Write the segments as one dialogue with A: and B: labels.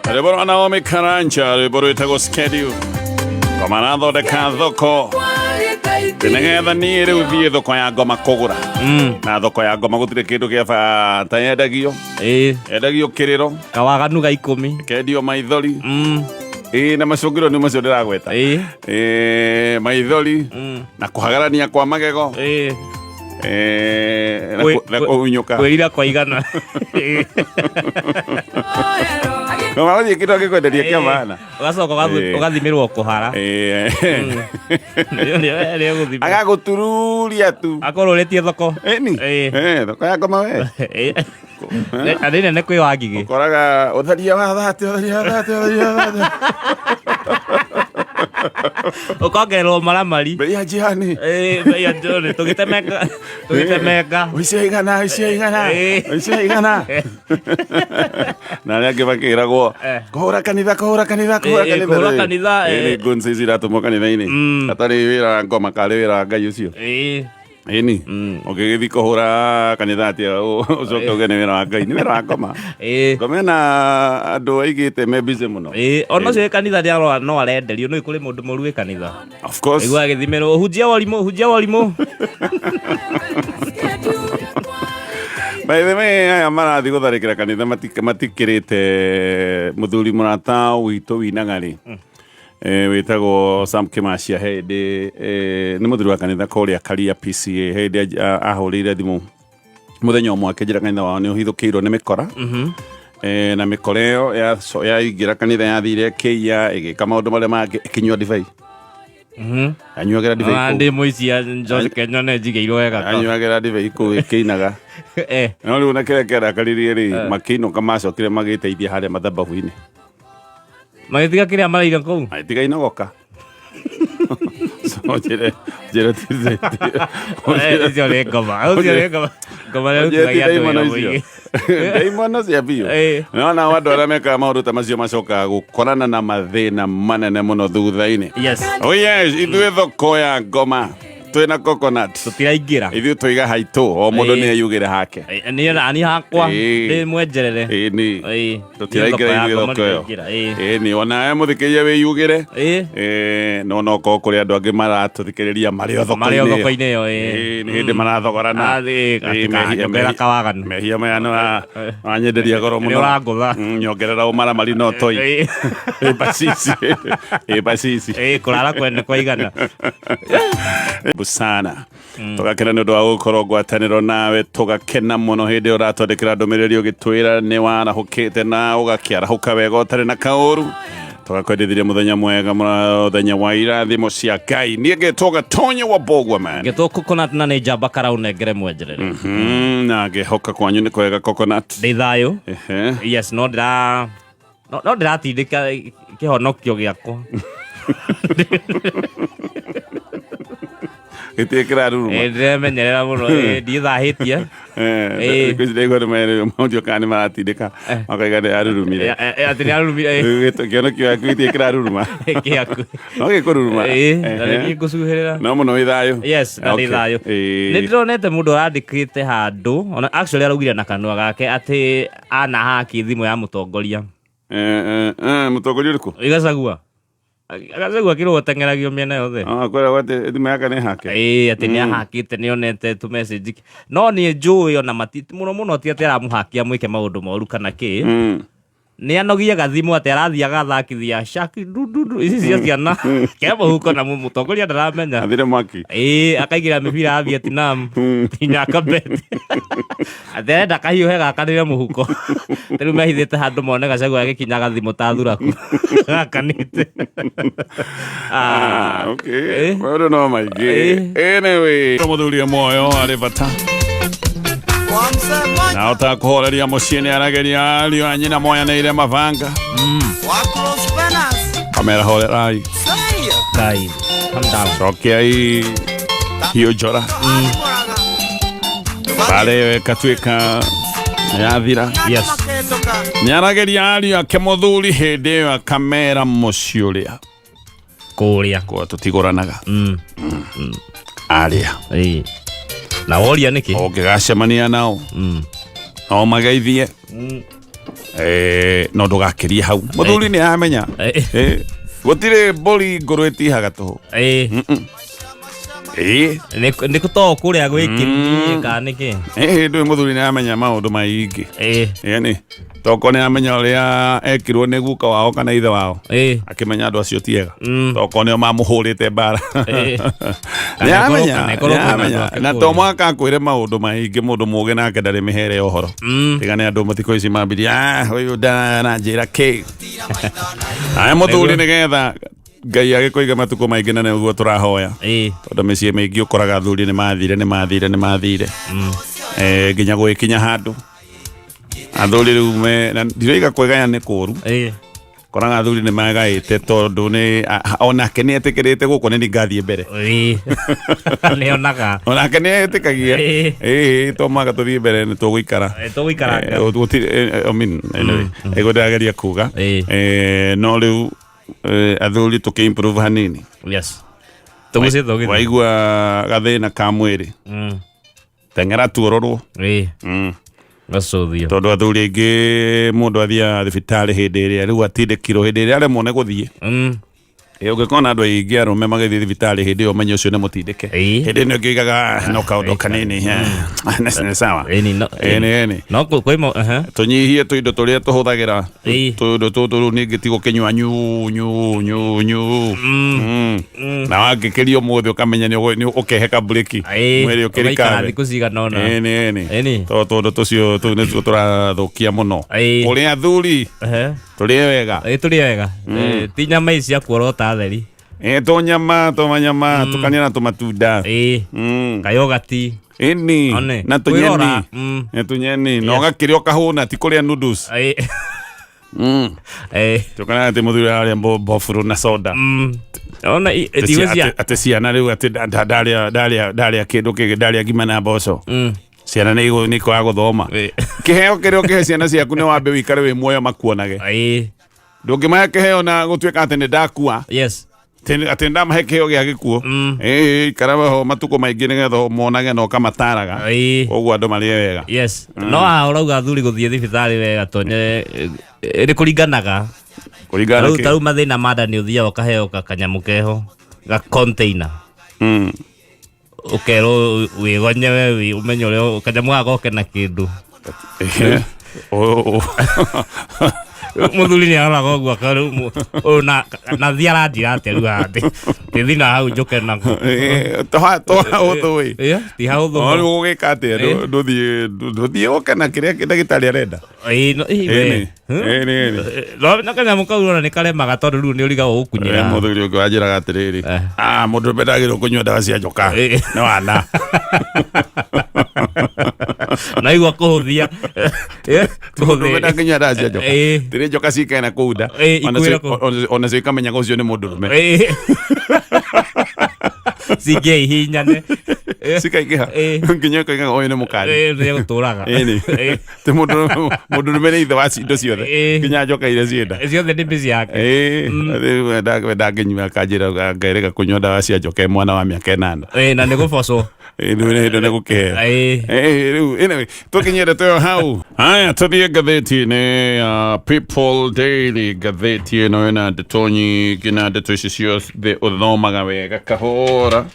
A: Rwĩmbo rwa Naomi Karanja, rwĩmbo rwĩtagwo Schedule. Ngoma rathondeka thoko nĩgetha niĩ rĩu thiĩ thoko ya ngoma kũgũra. Na thoko ya ngoma gũtirĩ kĩndũ kĩa bata yendagio.
B: Ĩĩ.
A: Yendagio kĩrĩro,
B: Kawaganu ga 10.
A: kendio maithori. Ĩĩ, na macũngĩro nĩ macio ndĩragweta.
B: Ĩĩ.
A: Ĩĩ, maithori na kũhagarania kwa magego.
B: Ĩĩ.
A: Eh, na kũhunyũka.
B: Kwĩrira kwa igana.
A: No gũthiĩ kĩndũ angĩkwenderia kĩa maana.
B: Ũgacoka ũgathimĩrwo kũhara. Nĩ
A: Agagũtururia tu.
B: Akorwo ũrĩtie thoko.
A: Ĩni. Thoko ya ngoma we.
B: Na nĩ nene kwĩ wa ngigĩ.
A: Ũkoraga ũtharia wa thate, ũtharia wa thate, ũtharia wa thate.
B: Ũkongererwo maramari.
A: Bei ya njiani.
B: Bei ya njiani. Tũgĩtemenga. Tũgĩtemenga.
A: Ũici igana, ũici igana. Ũici igana. Na arĩa angĩ makĩragwo kũhũra kanitha, kũhũra kanitha, kũhũra kanitha.
B: Kũhũra kanitha.
A: Nĩ ngũnci ici iratũmwo kanitha-inĩ. Atarĩ wĩra wa ngoma karĩ wĩra wa Ngai ũcio. Ĩni. Ũngĩgĩthiĩ kũhũra kanitha atĩa ũcoke uge nĩ wĩra wa Ngai, nĩ wĩra wa ngoma. Ngoma ĩna andũ aigĩte me busy mũno.
B: Ona ũcio wĩ kanitha nĩ arora no arenderio, nĩ kũrĩ mũndũ mũru wĩ kanitha.
A: Of course.
B: Igua agĩthimĩrwo hunjia warimũ, hunjia warimũ.
A: By the way, aya marathiĩ gũtharĩkĩra kanitha matikĩrĩte mũthuri mũrata witũ winaga rĩ. Wĩtagwo Sam Kĩmacia hĩndĩ nĩ mũthuri wa kanitha kũrĩa Karia PCA hĩndĩ ahũrĩire thimũ mũthenya ũmwe akĩnjĩra kanitha wao nĩ ũhithũkĩirwo nĩ mĩkora. Na mĩkora ĩyo yaingĩra kanitha yathire ĩkĩiya ĩgĩka maũndũ marĩa mangĩ ĩkĩnyua ndibei. Anyuagĩra ndibei kũu.
B: Ndĩ mũici George Kenya nĩ njigĩirwo wega.
A: Anyuagĩra ndibei kũu ĩkĩinaga. No rĩu na kĩrĩa kĩarakaririe rĩ, makĩinũka macokire magĩteithia harĩa mathabahu-inĩ.
B: Magĩtiga kĩrĩa maraire kũu.
A: Magĩtiga inogoka. So njĩre njĩre
B: Icio nĩ ngoma. Ũcio nĩ ngoma. Ngoma nĩ
A: Njĩre ti
B: rutithagia andũ
A: ndaimono
B: wĩra
A: icio.
B: mũingĩ.
A: Ndaimono cia biũ. No nao andũ arĩa mekaga maũndũ ta macio macokaga gũkorana na mathĩna manene mũno thutha-inĩ.
B: Yes.
A: Oh yes, ithuĩ thoko ya ngoma twĩna coconut.
B: Tũtiraingĩra.
A: Ithuĩ tũiga haitũ, o mũndũ nĩ eyugĩre hake.
B: Niĩ na niĩ hakwa ndĩ mwenjerere.
A: Ĩĩ nĩ. Tũtiraingĩra ithuĩ thoko ĩyo. Ĩĩ nĩ onawe mũthikĩrĩria wĩyugĩre. Ĩĩ no no korwo kũrĩ andũ angĩ maratũthikĩrĩria marĩ o thoko-inĩ.
B: Marĩ o thoko-inĩ ĩyo, ĩĩ.
A: Ĩĩ nĩ hĩndĩ marathogorana.
B: Nyongerera kawaganu.
A: Mehia maya nĩ wanyenderia goro mũno.
B: Nĩ ũrangũtha.
A: Nyongerera ũmaramari no toi. Ĩĩ bacisi. Ĩĩ bacisi.
B: Ĩĩ kũrara kwene kwa igana.
A: Busana. Tũgakena nĩ ũndũ wa gũkorwo ngwatanĩro nawe, tũgakena mũno hĩndĩ ĩyo ũratwandĩkĩra ndũmĩrĩri ũgĩtwĩra nĩ warahũkĩte na ũgakĩarahũka wega ũtarĩ na kaũru. Tũgakwendithirie mũthenya mwega, mũthenya wa irathimo cia Ngai. Niĩ ngetwo Gatonye wa Mbogua man.
B: Ngetwo Coconut na nĩ njamba karau nengere mwenjerere.
A: Na ngĩhoka kwanyu nĩ kwega Coconut.
B: Ndĩ thayũ. Yes, no ndĩra no ndĩratindĩka kĩhonokio gĩakwa.
A: Gĩtirĩ kĩraruruma.
B: Ndĩremenyerera mũno, ndiĩthahĩtie.
A: Thikũ ici ndaigua nĩ maũndũ kana nĩ maratindĩka makaiga nĩ arurumire.
B: Atĩ nĩ arurumire.
A: Kĩonokio gĩaku gĩtirĩ kĩraruruma.
B: Gĩaku.
A: No gĩkũruruma.
B: Na nĩ niĩ ngũcuhĩrĩra.
A: No mũno wĩ thayũ.
B: Yes, na ndĩ thayũ. Nĩ ndĩronete mũndũ arandĩkĩte handũ, ona actually araugire na kanua gake atĩ anahaki thimũ ya mũtongoria.
A: Mũtongoria ũrĩkũ?
B: Gachagua. Gachagua kĩrwo gũteng'eragio mĩena yothe.
A: Kwĩra atĩ thimũ yake nĩ hake.
B: Ĩĩ, atĩ nĩ ahakĩte, nĩ onete tũ message. No niĩ njũĩ ona mati mũno mũno ti atĩ aramũhakia mwĩke maũndũ moru kana kĩ. Nĩ anogie gathimũ atĩ arathiĩ agathakithia shaki du du du ici cia ciana ke mũhuko na mũtongoria ndaramenya.
A: Athire mwaki.
B: Ĩĩ, akaigĩra mĩbira ya Vietnam nginya akabeti. Atĩ arenda kahiũhe gakanĩre mũhuko. Rĩu mehithĩte handũ mone Gachagua agĩkinya gathimũ ta thuraku gakanĩte.
A: Okay. Maũndũ no maingĩ. Anyway, mũthuri moyo arĩ bata. Na ũtakũhoreria mũciĩ nĩ arageria ariũ a nyina moyanĩire mabanga. Kamera horerai.
B: Ngai, calm down.
A: Cokiai hiũ njora. Mbara ĩyo ĩkatuĩka yathira.
B: Yes.
A: Nĩ arageria ariũ ake mũthuri hĩndĩ ĩyo akamera mũciĩ ũrĩa
B: Kũrĩa.
A: Kwa tũtigũranaga. Arĩa.
B: Ĩĩ. Na woria nĩkĩ?
A: Ũngĩgacemania nao. No mageithie. No ndũgakĩrie hau, mũthuri nĩ amenya. Gũtirĩ mbũri ngũrũ ĩtihaga tũhũ.
B: Nĩ to kũrĩa gwĩkĩrie kana nĩkĩ?
A: Ndũĩ mũthuri nĩ amenya maũndũ maingĩ. Ĩni toko nĩ amenya ũrĩa ekirwo nĩ guka wao kana ithe wao, akĩmenya andũ acio ti ega, toko nĩo mamũhũrĩte mbara. Nĩ
B: Kana
A: amenya.
B: kana ĩkorwo
A: Nĩ
B: kwĩna
A: amenya.
B: andũ ake
A: Na
B: kũrĩa.
A: to mwaka akwĩre maũndũ maingĩ. Mũndũ mũgĩ nake ndarĩ mĩhere ya ũhoro. Tiga nĩ andũ mathikũ ici mambirie, "Ah, ũyũ ndaranjĩra kĩ." Aya, mũthuri, nĩgetha Ngai agĩkũiga matukũ maingĩ, na nĩguo tũrahoya, tondũ mĩciĩ mĩingĩ ũkoraga athuri nĩ mathire, nĩ mathire, nĩ mathire. Nginya gũgĩkinya handũ athuri rĩu na ndiroiga kwĩgaya nĩ kũũru. Koraga athuri nĩ magaĩte tondũ nĩ onake nĩ etĩkĩrĩte gũkũ nĩ ngathiĩ mbere.
B: Nĩonaga.
A: Onake nĩ etĩkagia. Ĩĩ, to mwaka tũthiĩ mbere nĩ tũgũikara.
B: Tũgũikaranga.
A: Gũtirĩ, I mean, anyway, ĩguo ndĩrageria kuga. No rĩu athuri tũkĩ improve hanini.
B: Yes, tũgucie tũgĩthiĩ.
A: Waigua gathĩna ka mwĩrĩ, teng'era tuororwo.
B: Gacũthio.
A: Tondũ athuri aingĩ, mũndũ athiaga thibitarĩ hĩndĩ ĩrĩa rĩu atindĩkirwo, hĩndĩ ĩrĩa aremwo nĩ gũthiĩ. Ũngĩkona andũ aingĩ arũme magĩthiĩ thibitarĩ hĩndĩ ĩyo, ũmenye ũcio nĩ mũtindĩke. Hĩndĩ ĩno ĩngĩ oigaga, "Ah, no kaũndũ kanini, nĩ sawa."
B: Ĩni, no.
A: Ĩni, ĩni.
B: No kwĩ mo.
A: Tũnyihie tũindo tũrĩa tũhũthagĩra. Tũindo tũtũ rĩu ningĩ ti gũkĩnyua nyu nyu nyu nyu. Na wangĩkĩria ũmũthĩ, ũkamenya nĩ ũkeheka mburĩki mwĩrĩ
B: Ũgaikara
A: ũkĩrikabe.
B: Thikũ cigana ũna.
A: Ĩni, ĩni.
B: Ĩni.
A: Tondũ tũndũ tũcio tũu nĩtuo tũrathũkia mũno. Kũrĩ athuri, tũrĩe wega.
B: Tũrĩe wega. Ti nyama ici cia kuorota theri.
A: Tũnyama, tũmanyama, tukania na tũmatunda.
B: Kayogati.
A: Ĩni.
B: One.
A: Na
B: Kwĩrora.
A: tũnyeni. Na tũnyeni na ũgakĩrĩa ũkahũna, ti kũrĩa noodles. Tũkana atĩ mũthuri ararĩa mbofurũ na soda.
B: Ona
A: Atĩ
B: ndigo cia
A: atĩ ciana rĩu atĩ ndarĩa kĩndũ kĩngĩ, ndarĩa ngima na mboco, ciana nĩ ikwaga gũthoma. Kĩheo kĩrĩa ũkĩhe ciana ciaku nĩ wambe wĩikare wĩ muoyo makuonage. Ndũngĩmahe kĩheo na gũtuĩka atĩ nĩ ndakua, atĩ ndamahe kĩheo gĩa gĩkuũ. Ikara ho matukũ maingĩ nĩgetha monage na ũkamataraga. Koguo andũ marĩe wega.
B: Yes, no haha ũrauga athuri gũthiĩ thibitarĩ wega, tonye nĩ kũringanaga.
A: Kũringana na
B: Tarĩu
A: kĩ?
B: Tarĩu mathĩna ma nda nĩ ũthiaga ũkaheo kanyamũ keho ga container, ũkerwo wĩgonye we ũmenye ũrĩa kanyamũ gaka goke na kĩndũ. Mũthuri nĩ aroraga ũguo akarĩu ũyũ na thiĩ aranjĩra atĩa rĩu haha ndĩthi na hau njũke nako.
A: To hahũthũ ĩ.
B: Ti hahũthũ.
A: O rĩu ũgĩka atĩa? Ndũthiĩ ũke na kĩrĩa ndagĩtarĩ arenda.
B: Ĩĩ, no, ĩĩ, we.
A: Ĩni. Ĩni, ĩni.
B: No kanyamũ kau ũrona nĩ karemaga tondũ rĩu nĩ ũrigagwo gũkunyĩra.
A: Mũthuri ũngĩ wanjĩraga atĩrĩrĩ, "Ah, mũndũ ũrũme ndagĩrĩirwo kũnyua ndawa cia njoka." Nĩ wana.
B: Naigua kũhũthia.
A: Mũndũ ũrũme ndangĩnyua ndawa cia njoka. Tĩrĩ njoka cikae na kũu nda.
B: Ikwĩra kũ-
A: Onacio ikamenyaga ũcio nĩ mũndũ ũrũme.
B: Cingĩihinyane.
A: Cikaingĩha nginya ĩkoigaga ũyũ nĩ mũkari.
B: Nĩ gũtũraga.
A: Ĩni. Ti mũndũ ũrũme nĩ ithe wa indo ciothe, nginya njoka iria cienda.
B: Ciothe nĩ mbici yake.
A: Rĩu ndangĩnyua, akanjĩra ngerega kũnyua ndawa cia njoka e mwana wa mĩaka 8.
B: Na nĩ gũbocwo.
A: Rĩu nĩ hĩndĩ nĩ gũkĩheo. Rĩu anyway, tũkinyie ndeto ĩyo hau. Haya, tũthiĩ ngathĩti-inĩ ya People Daily. Ngathĩti ĩno ĩna ndeto nyingĩ, na ndeto ici ciothe ũthomaga wega kahora,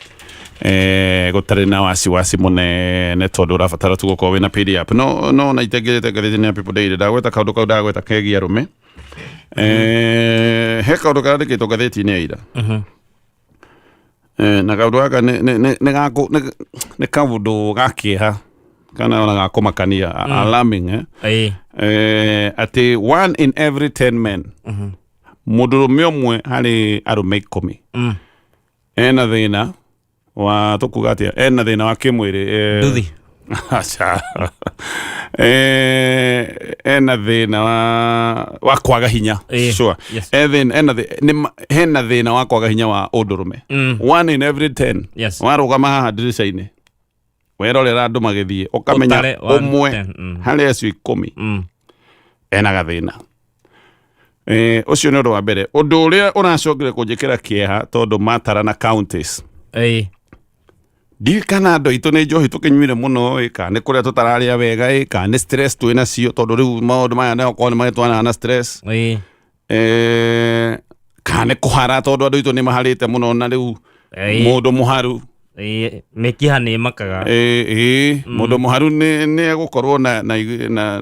A: gũtarĩ na wasiwasi mũnene, tondũ ũrabatara tu gũkorwo wĩna PDF. No na itengĩrĩte ngathĩti-inĩ ya People Daily, ndagweta kaũndũ kau, ndagweta kegiĩ arũme. He kaũndũ karandĩkĩtwo ngathĩti-inĩ ya ira. Na kaũndũ gaka nĩ kaũndũ ga kĩeha kana ona ga kũmakania, alarming, eh? Atĩ one in every 10 men, mũndũrũme ũmwe harĩ arũme 10, ena thĩna wa, tũkuga atĩa, ena thĩna wa kĩmwĩrĩ,
B: Nduthi.
A: Aca. Ena thĩna wa kwaga hinya. Sure. Ena hena thĩna wa kwaga hinya wa ũndũrũme. One in every 10. Warũgama haha ndirica-inĩ werorera andũ magĩthiĩ, ũkamenya
B: Ũtare one,
A: ũmwe
B: 10,
A: harĩ acio 10 ena gathĩna. Ũcio nĩ ũndũ wa mbere, ũndũ ũrĩa ũracokire kũnjĩkĩra kĩeha, tondũ matarana counties. Ndiũĩ kana andũ aitũ nĩ njohi tũkĩnyuire mũno ĩ, kana nĩ kũrĩa tũtararĩa wega ĩ, kana nĩ stress twĩ nacio, tondũ rĩu maũndũ maya no okorwo nĩ magĩtwaranaga na stress. Kana nĩ kũhara, tondũ andũ aitũ nĩ maharĩte mũno na rĩu mũndũ mũharu.
B: Mĩkiha nĩ ĩmakaga.
A: Ĩ, mũndũ mũharu nĩ egũkorwo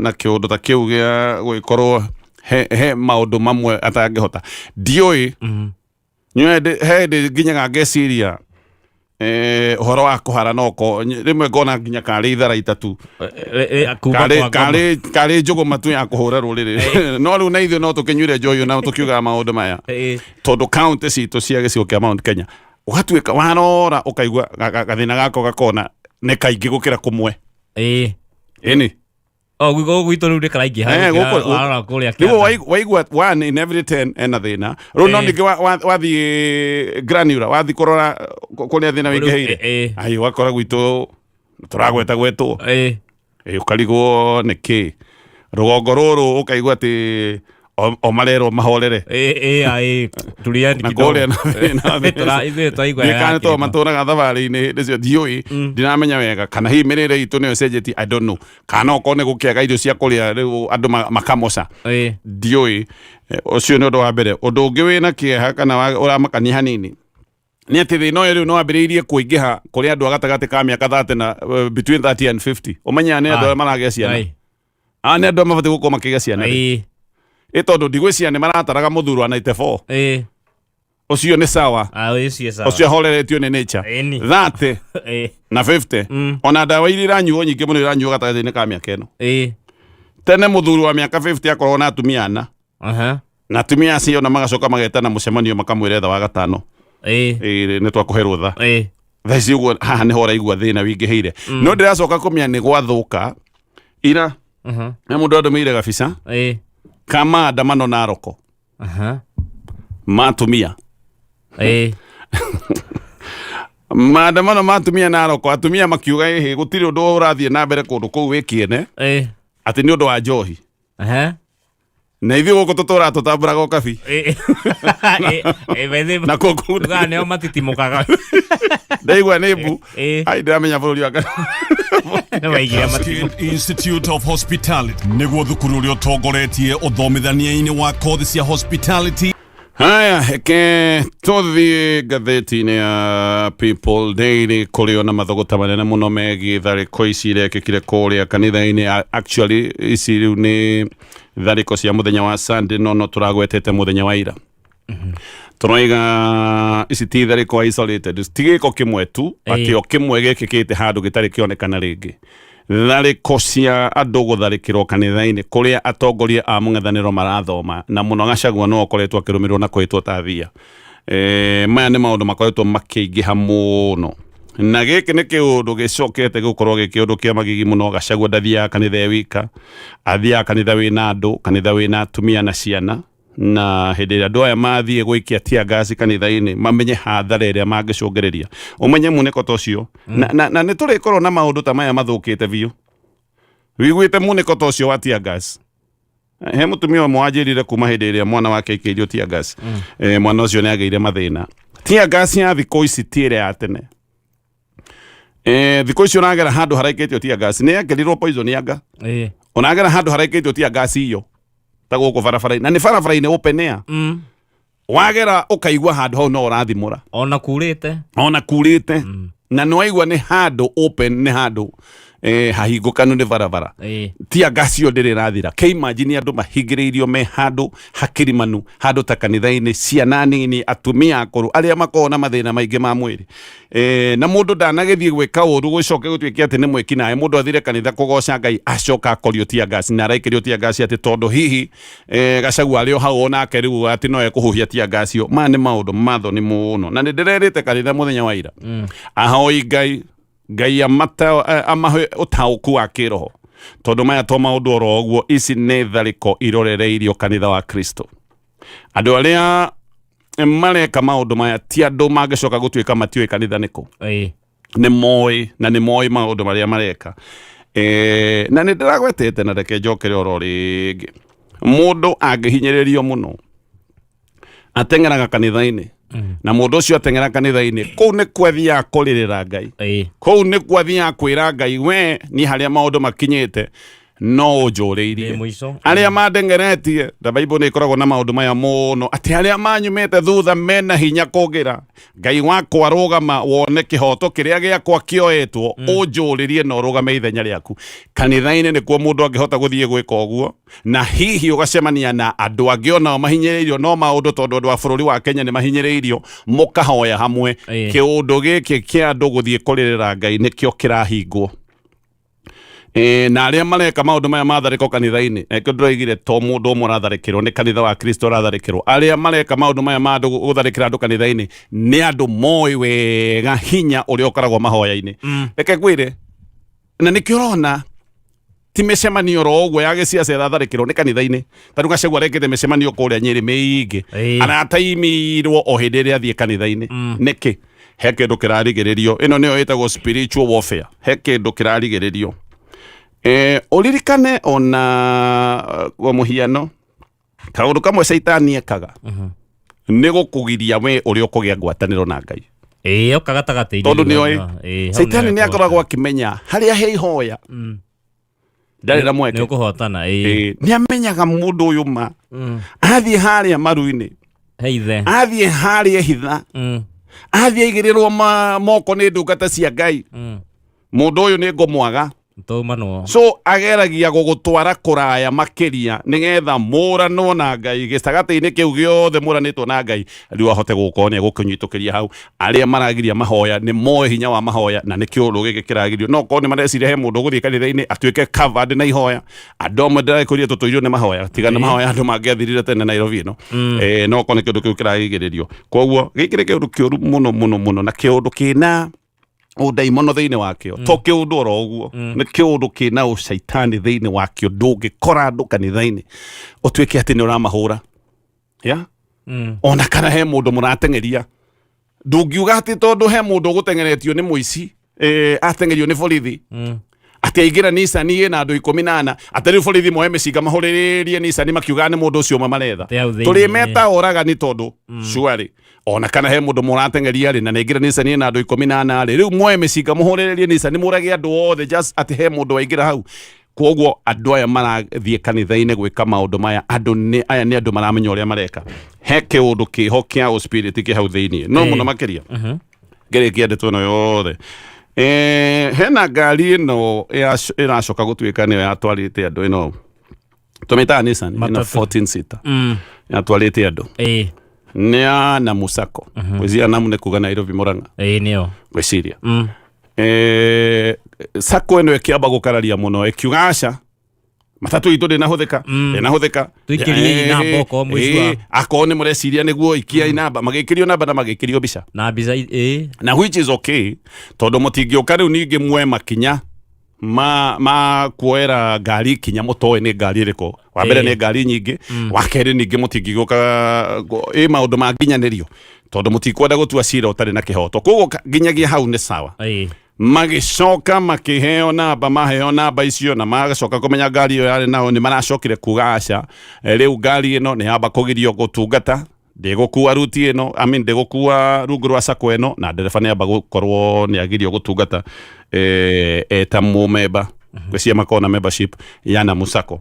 A: na kĩũndũ ta kĩu gĩa gũgĩkorwo he maũndũ mamwe atangĩhota. Ndiũĩ. Nĩ he hĩndĩ nginyaga ngeciria ũhoro wa kũhara noko rĩmwe ngona nginya karĩ itharaita tu.
B: Kuma
A: Karĩ
B: kwa ngoma.
A: karĩ njũgũma tu ya kũhũra rũrĩrĩ, no rĩu na ithuĩ no tũkĩnyuire njohi na tũkiugaga maũndũ maya, tondũ kaunti citũ cia gĩcigo kĩa Mount Kenya ũgatuĩka warora ũkaigua gathĩna gako gakona nĩ kaingĩ gũkĩra kũmwe. Ĩni.
B: O gũkũ gwitũ rĩu nĩ karaingĩha gũkĩra warora kũrĩa
A: Nĩguo.
B: kĩanda.
A: Waigua one in every 10 ena thĩna rĩu, no ningĩ wathiĩ granular, wathiĩ kũrora kũrĩa thĩna
B: Rĩu,
A: wĩingĩhĩire, ai, ũgakora gwitũ tũragweta gwetwo. Ũkarigwo nĩkĩ rũgongo rũrũ ũkaigua atĩ o marerwo mahorere.
B: Ĩ, ai, tulieni
A: Na
B: kidogo.
A: kũrĩa na thĩna.
B: Ithuĩ twaigua
A: Ndiũĩ kana nĩ tondũ
B: yakĩrĩma.
A: matũraga thabarĩ-inĩ hĩndĩ cio, ndiũĩ, ndiramenya wega kana hihi mĩrĩre itũ nĩyo ĩcenjetie, I don't know, kana okorwo nĩ gũkĩaga irio cia kũrĩa rĩu andũ makamoca. Ndiũĩ. Ũcio nĩ ũndũ wa mbere. Ũndũ ũngĩ wĩna kĩeha kana ũramakania hanini nĩ atĩ thĩna ũyũ rĩu nĩ wambĩrĩirie kũingĩha kũrĩ andũ a gatagatĩ ka mĩaka 30 na between 30 and 50. Ũmenyaga nĩ andũ arĩa maragĩa ciana. Aya nĩ andũ arĩa mabatiĩ gũkorwo makĩgĩa ciana rĩ. Ĩ tondũ ndigwĩciria nĩ marataraga mũthuri wa 94. Ũcio nĩ sawa.
B: Ah, ũcio sawa.
A: Ũcio ahoreretio nĩ nature.
B: Ĩni.
A: 30 na 50. Ona ndawa iria iranyuo nyingĩ mũno iranyuo gatagatĩ-inĩ ka mĩaka ĩno. Tene mũthuri wa mĩaka 50 akoragwo na atumia ana, na atumia acio ona magacoka magetana mũcemanio makamwĩra etha wa gatano. Ĩ, nĩ twakũhe rũtha. Thaa ici ũguo haha nĩho ũraigua thĩna wingĩhĩire, no ndĩracoka kũmenya nĩ gwathũka ira nĩ mũndũ andũmĩire gabica ka maandamano Naroko ma atumia. Maandamano ma atumia Naroko, atumia makiuga ĩhĩ gũtirĩ ũndũ ũrathiĩ na mbere kũndũ kũu wĩ kĩene, atĩ nĩ ũndũ wa njohi. Na ithuĩ gũkũ tũtũraga tũtambũraga ũkabi. Na kũu
B: Tugaga nĩo matitimũkaga.
A: Ndaigua nĩ mbu. Ai, ndĩramenya bũrũri wa
B: Nĩ maigire matimũ.
C: Cascade Institute of Hospitality nĩguo thukuru ũrĩa ũtongoretie ũthomithania-inĩ wa kothi cia hospitality.
A: Haya, heke tũthiĩ ngathĩti-inĩ ya People Daily kũrĩ ona mathogota manene mũno megiĩ tharĩko ici irekĩkire kũrĩa kanitha-inĩ. Actually ici rĩu nĩ tharĩko cia mũthenya wa Sunday, no tũragwetete mũthenya wa ira. Tũroiga ici ti tharĩko isolated, ti gĩko kĩmwe tu atĩ o kĩmwe gĩkĩkĩte handũ gĩtarĩ kĩonekana rĩngĩ. Tharĩko cia andũ gũtharĩkĩrwo kanitha-inĩ kũrĩa atongoria a mũng'ethanĩro marathoma, na mũno Gachagua no akoretwo akĩrũmĩrĩrwo na kũhĩtwo ta thia. Maya nĩ maũndũ makoretwo makĩingĩha mũno, na gĩkĩ nĩ kĩũndũ gĩcokete gũkorwo gĩ kĩũndũ kĩa magigi mũno. Gachagua ndathiaga kanitha e wika, athiaga kanitha wĩna andũ, kanitha wĩna atumia na ciana, na hĩndĩ ĩrĩa andũ aya mathiĩ gũikia tear gas kanitha-inĩ, mamenye hathara ĩrĩa mangĩcũngĩrĩria. Ũmenye munĩko ta ũcio na nĩ tũrĩkorwo na maũndũ ta maya mathũkĩte biũ. Wiguĩte munĩko ta ũcio wa tear gas, he mũtumia ũmwe wanjĩrire kuma hĩndĩ ĩrĩa mwana wake aikĩirio tear gas, mwana ũcio nĩ agĩire mathĩna. Tear gas ya thikũ ici ti ĩrĩa ya tene. Thikũ ici ũragera handũ haraikĩtio tear gas nĩ yekĩrirwo poison anga. Ũragera handũ haraikĩtio tear gas iyo ta gũkũ barabara-inĩ, na nĩ barabara-inĩ open air, wagera ũkaigua handũ hau no ũrathimũra.
B: Ona kurĩte.
A: Ona kurĩte, na nĩ waigua nĩ handũ open, nĩ handũ hahingũkanu nĩ barabara. Tear gas iyo ndĩrĩ ĩrathira. Ke imagine andũ mahingĩrĩirio me handũ hakirimanu, handũ ta kanitha-inĩ, ciana nini, atumia akũrũ arĩa makoragwo na mathĩna maingĩ ma mwĩrĩ, na mũndũ ndanagĩthiĩ gwĩka ũru gũcoke gũtuĩke atĩ nĩ mwĩki naĩ. Mũndũ athire kanitha kũgoca Ngai, acoka akorio tear gas na araikĩrio tear gas atĩ tondũ hihi Gachagua arĩ o hau onake rĩu atĩ no ekũhuhia tear gas ĩyo. Maya nĩ maũndũ mathoni mũno, na nĩ ndĩrerĩte kanitha mũthenya wa ira, ahoi Ngai, Ngai amahe ũtaũku wa kĩroho, tondũ maya to maũndũ oro ũguo. Ici nĩ tharĩko irorereirio kanitha wa Kristo. Andũ arĩa mareka maũndũ maya ti andũ mangĩcoka gũtuĩka matiũĩ kanitha nĩkũ. Nĩ moĩ, na nĩ moĩ maũndũ marĩa mareka. Na nĩ ndĩragwetete, na reke njokere oro rĩngĩ, mũndũ angĩhinyĩrĩrio mũno ateng'eraga kanitha-inĩ. Na mũndũ ũcio ateng'era kanitha-inĩ, kũu nĩkuo athiaga kũrĩrĩra Ngai. Kũu nĩkuo athiaga kwĩra Ngai, we niĩ harĩa maũndũ makinyĩte no ũnjũrĩirie.
B: Ndĩ mũico.
A: Arĩa mandengeretie, na Bible nĩ ĩkoragwo na maũndũ maya mũno, atĩ arĩa manyumĩte thutha mena hinya kũngĩra. Ngai wakwa, rũgama wone kĩhoto kĩrĩa gĩakwa kĩoetwo, ũnjũrĩrie na ũrũgame ithenya rĩaku. Kanitha-inĩ nĩkuo mũndũ angĩhota gũthiĩ gwĩka ũguo, na hihi ũgacemania na andũ angĩ onao mahinyĩrĩirio no maũndũ, tondũ andũ a bũrũri wa Kenya nĩ mahinyĩrĩirio, mũkahoya hamwe. Kĩũndũ gĩkĩ kĩa andũ gũthiĩ kũrĩrĩra Ngai nĩkĩo kĩrahingwo. Na arĩa mareka maũndũ maya matharĩko kanitha-inĩ, ekĩo ndĩroigire to mũndũ ũmwe ũratharĩkĩrwo, nĩ kanitha wa Kristo ũratharĩkĩrwo. Arĩa mareka maũndũ maya ma andũ gũtharĩkĩra andũ kanitha-inĩ nĩ andũ moĩ wega hinya ũrĩa ũkoragwo mahoya-inĩ. Reke ngwĩre, na nĩkĩo ũrona ti mĩcemanio oro ũguo ya gĩciaca ĩratharĩkĩrwo, nĩ kanitha-inĩ. Ta rĩu Gachagua arekĩte mĩcemanio kũrĩa Nyĩrĩ mĩingĩ, arataimĩirwo o hĩndĩ ĩrĩa athiĩ kanitha-inĩ. Nĩkĩ? He kĩndũ kĩrarigĩrĩrio. Ĩno nĩyo ĩtagwo spiritual warfare. He kĩndũ kĩrarigĩrĩrio. Ũririkane ona kwa mũhiano, kaũndũ kamwe caitani ekaga nĩ gũkũgiria we ũrĩa ũkũgĩa ngwatanĩro na Ngai.
B: Ĩĩ, oka gatagatĩ-inĩ.
A: Tondũ
B: rĩu
A: nĩoĩ
B: hau
A: caitani
B: nĩwe
A: nĩ akoragwo akĩmenya harĩa he ihoya ndarĩ na mweke.
B: Nĩ ũkũhotana, ĩĩ.
A: Nĩ amenyaga mũndũ ũyũ ma athiĩ harĩa maru-inĩ,
B: He ithe.
A: athiĩ harĩa hitha, athiĩ aigĩrĩrwo moko nĩ ndungata cia Ngai, mũndũ ũyũ nĩ ngũmwaga.
B: Tũmanwo.
A: So ageragia gũgũtwara kũraya makĩria nĩgetha mũranwo na Ngai gĩcagatĩ-inĩ kĩu gĩothe mũranĩtwo na Ngai, rĩu ahote gũkorwo nĩ egũkũnyitũkĩria hau. Arĩa maragiria mahoya nĩ moĩ hinya wa mahoya, na nĩ kĩũndũ gĩkĩ kĩragirio. No korwo nĩ mareciria he mũndũ ũgũthiĩ kanitha-inĩ atuĩke covered na ihoya, andũ amwe ndĩrakũria tũtũirio nĩ mahoya, tiga nĩ mahoya andũ mangĩathirire tene Nairobi ĩno. No korwo nĩ kĩũndũ kĩu kĩragirĩrĩrio. Koguo gĩkĩ nĩ kĩũndũ kĩũru mũno mũno mũno, na kĩũndũ kĩna ũndaimono thĩinĩ wakĩo. To kĩũndũ oro ũguo, nĩ kĩũndũ kĩna ũcaitani thĩinĩ wakĩo. Ndũngĩkora andũ kanitha-inĩ ũtuĩke atĩ nĩ ũramahũra ya ona kana he mũndũ mũrateng'eria. Ndũngiuga atĩ tondũ he mũndũ ũgũteng'eretio nĩ mũici, ateng'erio nĩ borithi, atĩ aingĩra Nissan ĩna andũ 14, atĩ rĩu borithi moe mĩcinga mahũrĩrĩrie Nissan makiugaga nĩ mũndũ ũcio ũmwe maretha.
B: Atĩ hau thĩinĩ,
A: Tũrĩ meta oragani tondũ surely ona kana he mũndũ mũrateng'eria rĩ, na nĩaingĩra Nissan ĩna andũ 14 rĩ, rĩu moe mĩcinga mũhũrĩrĩrie Nissan mũrage andũ othe just atĩ he mũndũ waingĩra hau. Koguo andũ aya marathiĩ kanitha-inĩ gwĩka maũndũ maya, andũ nĩ aya nĩ andũ maramenya ũrĩa mareka. He kĩũndũ kĩho kĩa spirit kĩ hau thĩinĩ no mũno makĩria. Ngĩrĩkia ndeto ĩno yothe, hena ngari ĩno ĩracoka gũtuĩka nĩyo yatwarĩte andũ, ĩno tũmĩtaga Nissan ĩno
B: Matatu.
A: 14 seater yatwarĩte andũ nĩ ya Namu Sacco. Ngwĩciria Namu nĩ kuga Nairobi, Murang'a.
B: Ĩĩ, nĩyo.
A: Ngwĩciria Sacco ĩno ĩkĩamba gũkararia mũno, ĩkiuga aca, matatũ itũ ndĩnahũthĩka, ndĩnahũthĩka.
B: Tũikĩriei namba okorwo mwĩcua.
A: Akorwo nĩ mũreciria nĩguo ikiai namba, magĩkĩrio namba na magĩkĩrio mbica.
B: Na mbica ĩĩ.
A: Na which is okay, tondũ mũtingĩũka rĩu ningĩ muoe makinya ma kuoera ngari ikinya mũtoĩ nĩ ngari ĩrĩkũ. Wa mbere nĩ ngari nyingĩ, wa kerĩ ningĩ mũtingĩgĩũka ĩ maũndũ ma nginyanĩrio, tondũ mũtikwenda gũtua cira ũtarĩ na kĩhoto. Koguo nginyagia hau nĩ sawa. Magĩcoka makĩheo namba, maheo namba icio na magacoka kũmenya ngari ĩyo yarĩ nao, nĩ maracokire kuga aca, rĩu ngari ĩno nĩ yamba kũgirio gũtungata, ndĩgũkua ruti ĩno, I mean, ndĩgũkua rungu rwa sacco ĩno, na ndereba nĩ amba gũkorwo nĩ agirio gũtungata eta mũmemba. Ngwĩciria makorwo na membership ya Namu Sacco.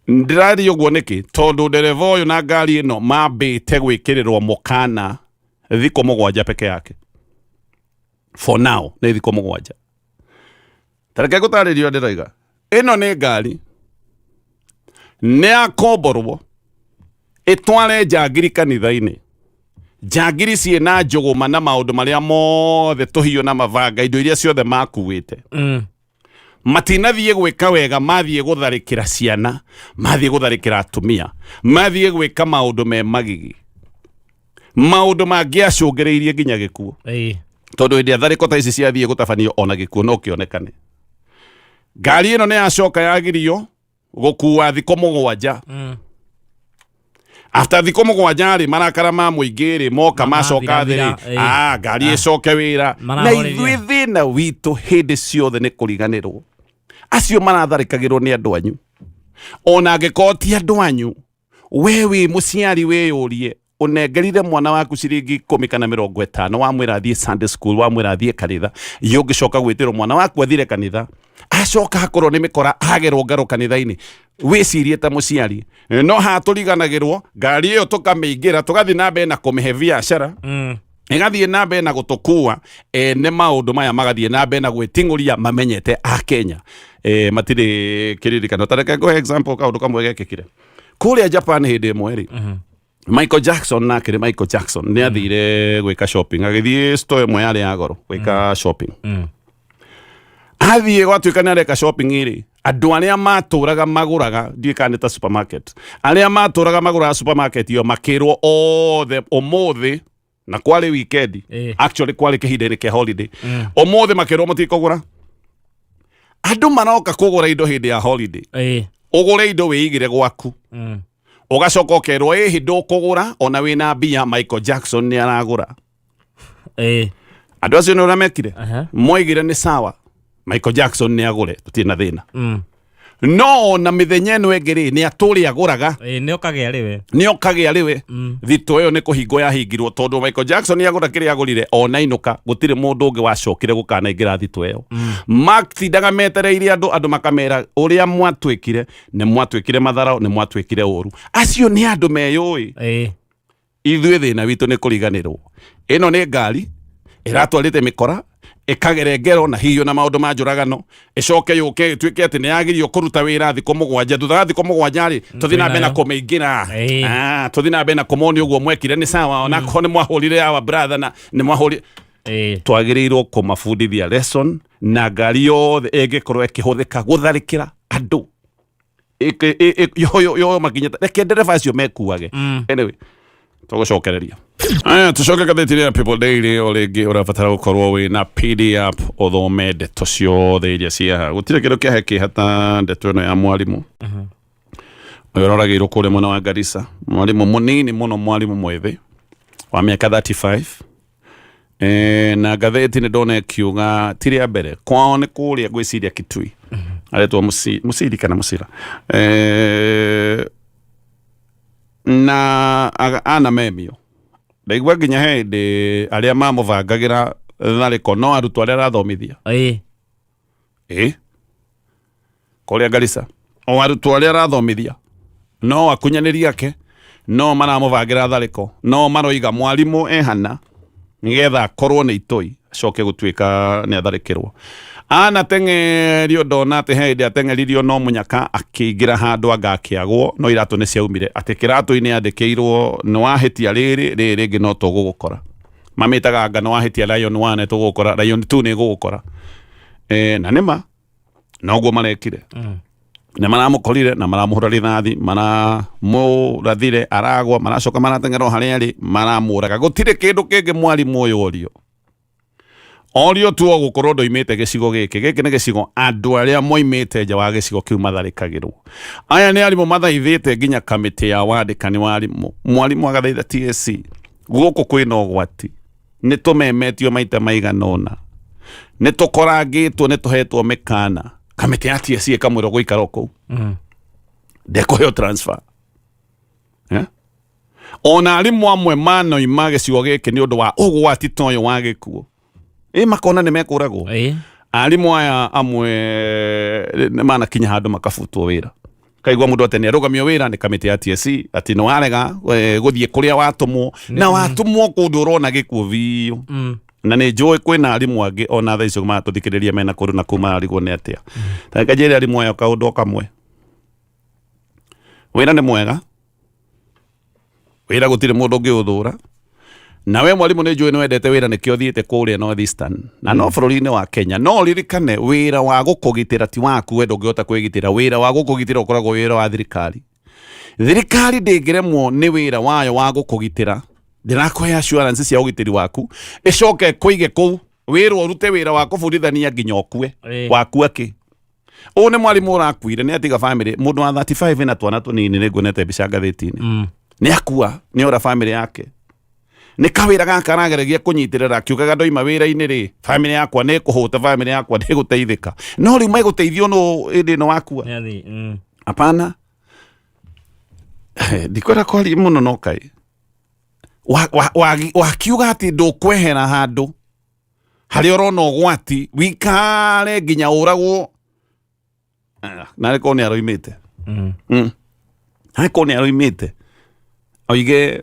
A: Ndĩraria ũguo nĩkĩ? Tondũ ndereba ũyũ na ngari ĩno mambĩte gwĩkĩrĩrwo mũkana thikũ 7 peke yake. For now nĩ thikũ 7. Tareke ngũtarĩrie ũrĩa ndĩroiga. Ĩno nĩ ngari nĩ yakomborwo ĩtware njangiri kanitha-inĩ, njangiri ciĩna njũgũma na maũndũ marĩa mothe, tũhiũ na mabanga, indo iria ciothe makuĩte. Matinathiĩ gwĩka wega, mathiĩ gũtharĩkĩra ciana, mathiĩ gũtharĩkĩra atumia, mathiĩ gwĩka maũndũ me magigi, maũndũ mangĩacũngĩrĩirie nginya gĩkuũ. Tondũ hĩndĩ ya tharĩko ta ici ciathiĩ gũtabanio, ona gĩkuũ no kĩonekane. Ngari ĩno nĩ yacoka yagirio gũkua thikũ 7. After thikũ 7 rĩ, marakara ma mũingĩ rĩ moka, macoka thĩ rĩ,
B: Mathirathira, ĩĩ.
A: Ngari ĩcoke wĩra. Na
B: Marahoreria.
A: ithuĩ thĩna witũ hĩndĩ ciothe nĩ kũriganĩrwo acio maratharĩkagĩrwo nĩ andũ anyu. Ona angĩkorwo ti andũ anyu, we wĩ mũciari wĩyũrie. Ũnengerire mwana waku ciringi 10 kana 50, wamwĩra athiĩ Sunday school, wamwĩra athiĩ kanitha, yũngĩcoka gwĩtĩrwo mwana waku athire kanitha, acoka akorwo nĩ mĩkora agerwo ngaro kanitha-inĩ, wĩcirie ta mũciari. No haha tũriganagĩrwo ngari ĩyo, tũkamĩingĩra, tũgathiĩ na mbere na kũmĩhe biacara, ĩgathiĩ na mbere na gũtũkua. Ene maũndũ maya magathiĩ na mbere na gwĩting'ũria mamenyete a Kenya matirĩ kĩririkano. Ta reke ngũhe example, kaũndũ kamwe gekĩkire kũrĩa Japan hĩndĩ ĩmwe rĩ. Michael Jackson, nake nĩ Michael Jackson nĩ athire gwĩka shopping, agĩthiĩ store ĩmwe yarĩ ya goro gwĩka shopping. Athiĩ gwatuĩka nĩ areka shopping rĩ, andũ arĩa matũraga magũraga, ndiũĩ kana nĩ ta supermarket, arĩa matũraga magũraga supermarket ĩyo makĩrwo othe ũmũthĩ, na kwarĩ weekend, actually kwarĩ kĩhinda-inĩ kĩa holiday, ũmũthĩ makĩrwo mũtikũgũra. Andũ maroka kũgũra indo hĩndĩ ya holiday, ũgũre indo wĩigĩre gwaku, ũgacoka ũkerwo ĩhĩ ndũkũgũra ona wĩna mbia, Michael Jackson nĩ aragũra. Andũ acio nĩ ũrĩa mekire, moigire nĩ sawa, Michael Jackson nĩ agũre, tũtirĩ na thĩna, no ona mĩthenya ĩno ĩngĩ rĩ, nĩ atũrĩ agũraga.
B: Nĩ okagĩa rĩwe.
A: Nĩ okagĩa rĩwe. Thito ĩyo nĩ kũhingwo yahingirwo, tondũ Michael Jackson nĩ agũra kĩrĩa agũrire, ona inũka gũtirĩ mũndũ ũngĩ wacokire gũkanaingĩra thito ĩyo. Matindaga metereire andũ, andũ makamera ũrĩa mwatwĩkire, nĩ mwatwĩkire matharao, nĩ mwatwĩkire ũru. Acio nĩ andũ meyũĩ. Ithuĩ thĩna witũ nĩ kũriganĩrwo ĩno nĩ ngari ĩratwarĩte mĩkora ĩkagere ngero na hihi na maũndũ ma njũragano, ĩcoke yũke ĩtuĩke atĩ nĩ yagĩrio kũruta wĩra thikũ 7. Thutha wa thikũ 7 rĩ, tũthiĩ na mbere na
B: Twĩnayo.
A: kũmĩingĩra. Ah, tũthiĩ na mbere na kũmonia ũguo mwekire nĩ sawa, onakorwo nĩ mwahũrire our brother na nĩ mwahũrire. Twagĩrĩirwo kũmabundithia lesson, na ngari yothe ĩngĩkorwo ĩkĩhũthĩka gũtharĩkĩra andũ yo makinyĩte, reke ndereba acio mekuage. Anyway, tũgũcokereria aya, tũcoke ngathĩti ya People Daily. O rĩngĩ ũrabatara gũkorwo wĩ na PD app ũthome ndeto ciothe iria ciaha. Gũtirĩ kĩndũ kĩahe kĩha ta ndeto ĩno ya mwarimũ ũyũ ũroragĩirwo kũrĩa mwena wa Garissa, mwarimũ mũnini mũno, mwarimũ mwĩthĩ wa mĩaka 35. Na ngathĩti nĩ ndona ĩkiuga ti rĩa mbere kwao nĩ kũrĩa ngwĩciria Kitui, aretwo Musiri kana Musira, na anamemio ndaigua nginya he hĩndĩ arĩa mamũbangagĩra tharĩko no arutwo arĩa arathomithia. Ĩ kũrĩa Garissa, o arutwo arĩa arathomithia no akunyanĩri ake no maramũbangĩra tharĩko, no maroiga mwarimũ ehana nĩgetha akorwo nĩ itoi acoke gũtuĩka nĩ atharĩkĩrwo. Anateng'erio, ndona atĩ he hĩndĩ ateng'eririo no mũnyaka akĩingĩra handũ anga akĩagwo, no iratũ nĩ ciaumire, atĩ kĩratũ-inĩ yandĩkĩirwo nĩ wahĩtia rĩrĩ rĩrĩ rĩngĩ no tũgũgũkora. Mamĩtaga anga nĩ wahĩtia Lion 1 nĩ tũgũgũkora, Lion 2 nĩ ĩgũgũkora. Na nĩma noguo marekire, nĩ maramũkorire na maramũhũra rithathi, maramũrathire aragwa, maracoka marateng'era o harĩa arĩ maramũraga. Gũtirĩ kĩndũ kĩngĩ mwarimũ ũyũ orio, orio tu o gũkorwo ndoimĩte gĩcigo gĩkĩ. Gĩkĩ nĩ gĩcigo andũ arĩa moimĩte nja wa gĩcigo kĩu matharĩkagĩrwo. Aya nĩ arimũ mathaithĩte nginya kamĩtĩ ya wandĩkani wa arimũ, mwarimũ agathaitha TSC, gũkũ kwĩna ũgwati, nĩ tũmemetio maita maigana ũna, nĩ tũkorangĩtwo, nĩ tũhetwo mĩkana. Kamĩtĩ ya TSC ĩkamwĩrwo gũikara o kũu, ndekũheo transfer. Eh? Ona arimũ amwe manoima gĩcigo gĩkĩ nĩ ũndũ wa ũgwati ta ũyũ wa gĩkuũ, ĩ makona nĩ mekũragwo. Arimũ aya amwe nĩ manakinya handũ makabutwo wĩra, kaigua mũndũ atĩ nĩ arũgamio wĩra nĩ kamĩtĩ ya TSC, atĩ nĩ warega gũthiĩ kũrĩa watũmwo, na watũmwo kũndũ ũrona gĩkuũ biũ. Na nĩ njũĩ kwĩna arimũ angĩ ona thaa icio maratũthikĩrĩria mena kũndũ na kũu mararigwo nĩ atĩa. Ta reke njĩre arimũ aya kaũndũ o kamwe: wĩra nĩ mwega, wĩra gũtirĩ mũndũ ũngĩũthũra. Na we mwarimũ nĩ njũĩ nĩ wendete wĩra, nĩkĩo ũthiĩte kũrĩa North Eastern na no bũrũri-inĩ wa Kenya. No ũririkane wĩra wa gũkũgitĩra ti waku, we ndũngĩhota kwĩgitĩra. Wĩra wa gũkũgitĩra ũkoragwo wĩra wa thirikari. Thirikari ndĩngĩremwo nĩ wĩra wayo wa gũkũgitĩra. Ndĩrakũhe assurance cia ũgitĩri waku, ĩcoke kũige kũu wĩrwo ũrute wĩra wa kũbundithania nginya ũkue. Wakua kĩ? Ũyũ nĩ mwarimũ ũrakuire, nĩ atiga family, mũndũ wa 35 ena twana tũnini. Nĩ nguonete mbica ngathĩti-inĩ. Nĩ akua, nĩ ora family yake nĩ kawĩra gaka arageragia kũnyitĩrĩra, akiugaga ndoima wĩra-inĩ rĩ, family yakwa nĩ ĩkũhũta, family yakwa ndĩgũteithĩka. No rĩu megũteithio no hĩndĩ ĩno wakua?
B: Nĩ athi.
A: Hapana, ndikwenda kwaria mũno, no kaĩ Wakiuga atĩ ndũkwehera handũ harĩa ũrona ũgwati wikare nginya ũragwo. Ah, narĩ korwo nĩ aroimĩte. Narĩ korwo nĩ aroimĩte oige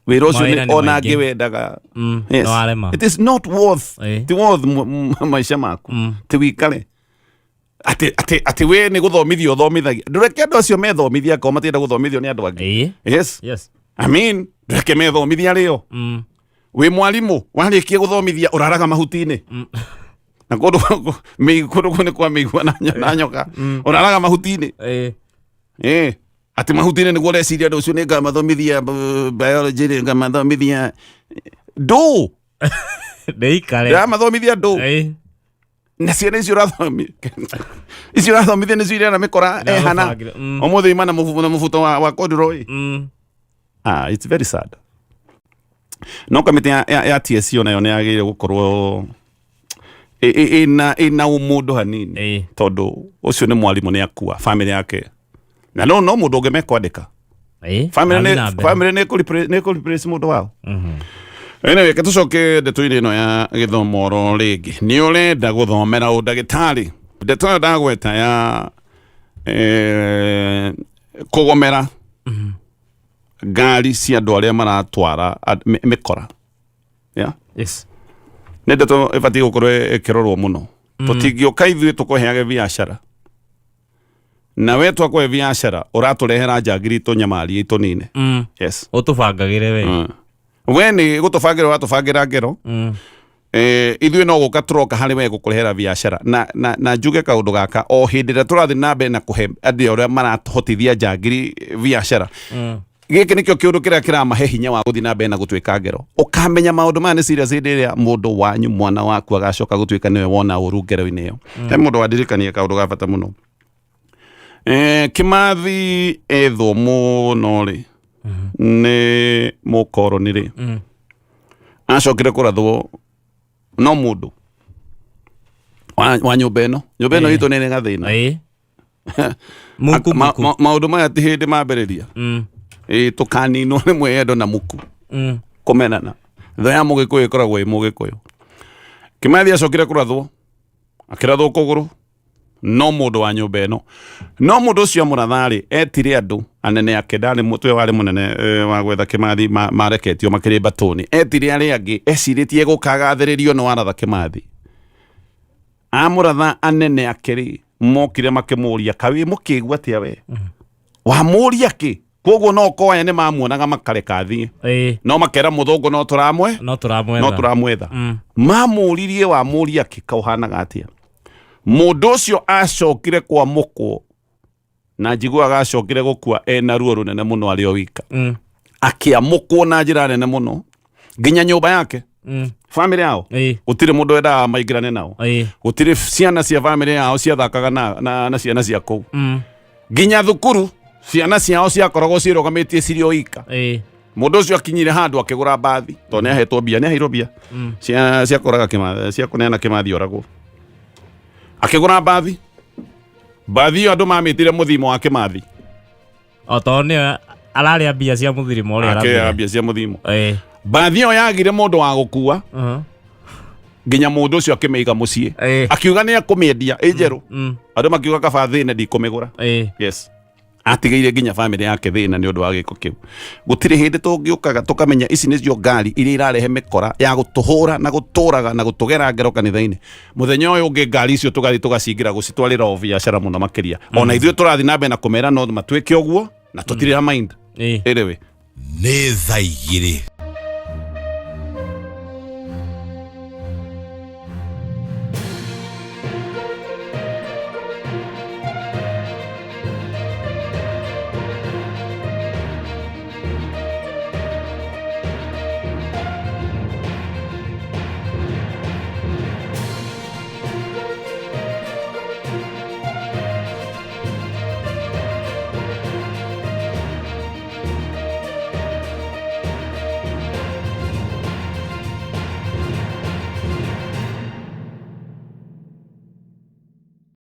A: wĩra ũcio
B: Mawĩra nĩ
A: ona
B: maingĩ.
A: ngĩwendaga. Yes.
B: No arema.
A: It is not worth ti worth maica maku ti wikare atĩ we nĩ gũthomithia ũthomithagia. Ndũreke andũ acio methomithia akorwo matienda gũthomithio nĩ andũ angĩ. Yes. I mean, ndũreke methomithia rĩo. Wĩ mwarimũ warĩkia gũthomithia ũraraga mahuti-inĩ na kũndũ kũndũ kũu nĩ kwa mĩigua na nyoka, ũraraga mahuti-inĩ. Atĩ mahuti-inĩ nĩguo ũreciria andũ ũcio nĩ ngamathomithia biology, nĩ ngamathomithia ndũ.
B: Ndĩikare.
A: Ndĩramathomithia ndũ. Na ciana icio ũrathomithia, icio ũrathomithia nĩcio iria na mĩkora ehana.
B: Ndagũbangĩra.
A: Ũmũthĩ ima na mũbuto wa corduroy. Ah, it's very sad. No kamĩtĩ ya TSC onayo nĩ yagĩrĩire gũkorwo ĩna ũmũndũ hanini. Tondũ ũcio nĩ mwarimũ, nĩ akua family yake na no mũndũ ũngĩ mekwandĩka. Family
B: Athiĩ na
A: nĩ
B: mbere.
A: Family nĩ ĩkũ replace mũndũ wao. Anyway, reke tũcoke ndeto-inĩ ĩno ya gĩthomo oro rĩngĩ. Nĩ ũrenda gũthomera ũndagĩtarĩ, ndeto ĩyo ndagweta ya kũgomera ngari cia andũ arĩa maratwara mĩkora, yeah?
B: Yes.
A: Nĩ ndeto ĩbatiĩ gũkorwo ĩkĩrorwo mũno. Tũtingĩũka ithuĩ tũkũheage biacara na we twakũhe biacara ũratũrehera njangiri tũnyamarie tũnine. Yes.
B: Ũtũbangagĩre we.
A: We nĩ gũtũbangĩra ũratũbangĩra ngero. Ithuĩ no gũka tũroka harĩ we gũkũrehera biacara na njuge kaũndũ gaka o hĩndĩ ĩrĩa tũrathiĩ na mbere na kũhe andũ arĩa marahotithia njangiri biacara. Gĩkĩ nĩkĩo kĩũndũ kĩrĩa kĩramahe hinya wa gũthiĩ na mbere na gũtuĩka ngero. Ũkamenya maũndũ maya nĩ serious hĩndĩ ĩrĩa mũndũ wanyu, mwana waku, agacoka gũtuĩka nĩwe wona ũru ngero-inĩ ĩyo. He mũndũ wandirikania kaũndũ ga bata mũno. Kĩmathi ethwo mũno rĩ nĩ mũkoroni rĩ, acokire kũrathwo no mũndũ wa nyũmba ĩno, nyũmba ĩno itũ nĩ ĩrĩ gathĩna.
B: Muku, muku.
A: Maũndũ maya ti hĩndĩ mambĩrĩria. Tũkaninwo nĩ mwĩyendo na muku kũmenana. Thũ ya mũgĩkũyũ ĩkoragwo ĩ mũgĩkũyũ. Kĩmathi acokire kũrathwo, akĩrathwo kũgũrũ no mũndũ wa nyũmba ĩno. No mũndũ ũcio amũratha-rĩ, etire andũ anene ake, ndarĩ mũtwe warĩ mũnene wa gwetha Kĩmathi mareketio makĩrĩ mbatũni. Etire arĩa angĩ ecirĩtie gũkagathĩrĩrio nĩ waratha Kĩmathi. Amũratha anene ake rĩ, mokire makĩmũria, kaĩ wĩ mũkĩgu atĩa we? Wamũria kĩ? Koguo no korwo aya nĩ mamuonaga makareka athiĩ. No makera mũthũngũ no tũramwe
B: No tũramwetha.
A: No tũramwetha. Mamũririe wamũria kĩ kaũhanaga atĩa? Mũndũ ũcio acokire kwamũkwo na njiguaga acokire gũkua ena ruo rũnene mũno arĩ o wika. Akĩamũkwo na njĩra nene mũno nginya nyũmba yake, family yao, gũtirĩ mũndũ wendaga maingĩrane nao. Gũtirĩ ciana cia family yao ciathakaga na ciana cia kũu. Nginya thukuru ciana ciao ciakoragwo ciĩrũgamĩtie cirĩ o ika. Mũndũ ũcio akinyire handũ akĩgũra mbathi tondũ nĩ ahetwo mbia, nĩ aheirwo mbia cia kũraga Kĩmathi, cia kũneana Kĩmathi oragwo. Akĩgũra mbathi, mbathi ĩyo andũ mamĩtire mũthimo wa Kĩmathi.
B: O tondũ nĩyo ararĩa mbia cia mũthirimo ũrĩa
A: akĩoya
B: arathire.
A: Mbia cia mũthimo. Mbathi ĩyo yagire mũndũ wa gũkua nginya mũndũ ũcio akĩmĩiga mũciĩ. Akiuga nĩ ekũmĩendia ĩ njerũ. Andũ makiuga kaba thĩne ndikũmĩgũra. Yes, atigĩire nginya family yake thĩna nĩ ũndũ wa gĩko kĩu. Gũtirĩ hĩndĩ tũngĩũkaga tũkamenya ici nĩcio ngari iria irarehe mĩkora ya gũtũhũra na gũtũraga na gũtũgera ngero kanitha-inĩ. Mũthenya ũyũ ũngĩ ngari icio tũgathiĩ tũgacingĩra gũcitwarĩra o biacara mũno makĩria. Ona ithuĩ tũrathiĩ na mbere na kũmera no matuĩke ũguo na tũtirĩ na mind. Anyway.
D: Nĩ thaa 2.